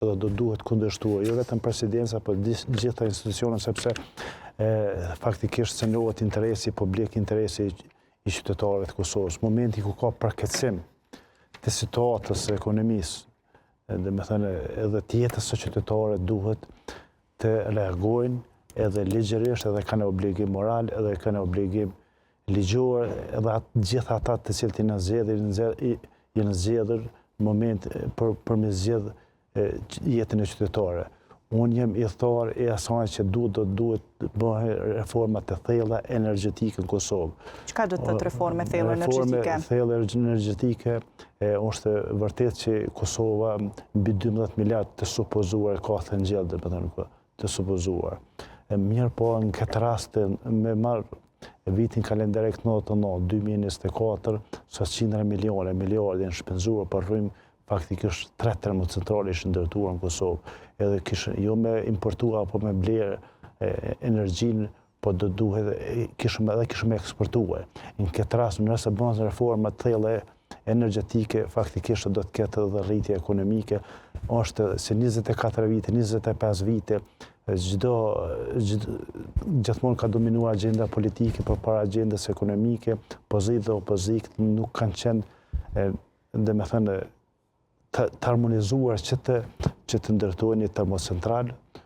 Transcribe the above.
Edhe do duhet kundërshtuar, jo vetëm presidenca, por gjitha institucionet, sepse e, faktikisht cenohet interesi publik, interesi i qytetarëve të Kosovës. Momenti ku ka përkeqësim të situatës së ekonomisë, domethënë edhe të jetës së qytetarëve duhet të reagojnë edhe ligjërisht, edhe kanë obligim moral, edhe kanë obligim ligjor, edhe atë gjithë ata të cilët janë zgjedhur, janë zgjedhur në moment për për me zgjedh jetën e qytetarëve. Unë jam ithtar i asaj që duhet do duhet të bëhen reforma të thella energjetike në Kosovë. Çka do të thotë reformë e thellë energjetike? Reformë e thellë energjetike e, është vërtet që Kosova mbi 12 miliard të supozuar ka thëngjell, domethënë po, të supozuar. E mirëpo në këtë rast me marr vitin kalendarik 99, 2024, sa qindra milione, miliarde janë shpenzuar për rrymë Faktikisht tre termocentrale ishin ndërtuar në Kosovë, edhe kishin jo me importu apo me blerë energjinë, po do duhet kishim edhe kishim eksportuar. Në këtë rast, nëse bëhen reforma të thella energjetike, faktikisht do të ketë edhe rritje ekonomike, është se 24 vite, 25 vite, çdo gjithmonë ka dominuar agjenda politike përpara agjendës ekonomike, pozitë dhe opozitë nuk kanë qenë domethënë, të, të harmonizuar që të, që të ndërtojnë një termocentral.